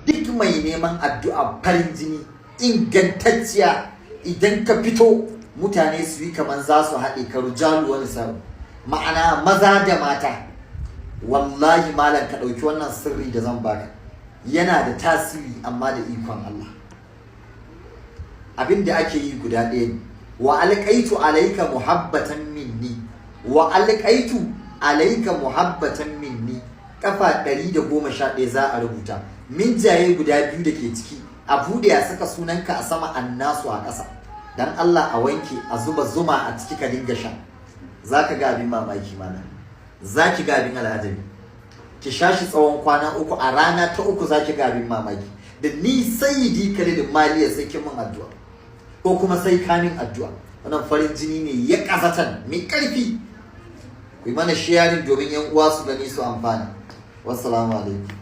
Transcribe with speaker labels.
Speaker 1: Duk mai neman addu'a farin jini ingantacciya, idan ka fito mutane su yi kamar za su haɗe ka, rujalu wani sa'u, ma'ana maza da mata. Wallahi malam, ka ɗauki wannan sirri da zan baka, yana da tasiri, amma da ikon Allah. Abin da ake yi guda ɗaya ne: wa alqaitu alayka muhabbatan minni, wa alqaitu alayka muhabbatan minni, kafa 111 za a rubuta. Minjaye guda biyu da ke ciki, a buɗe a saka sunanka a sama, annasu a ƙasa. Dan Allah a wanke, a zuba zuma a ciki, ka dinga sha. Zaka ga abin mamaki mana, zaki ga abin al'ajabi. Ki sha shi tsawon kwana 3, a rana ta uku zaki ga abin mamaki. Da ni Sayyidi Khalid Maliya, sai kin min addu'a ko kuma sai ka min addu'a. Wannan farin jini ne ya kazatan mai karfi. Ku yi mana sharing domin yan uwa su gani su amfana. Wassalamu alaikum.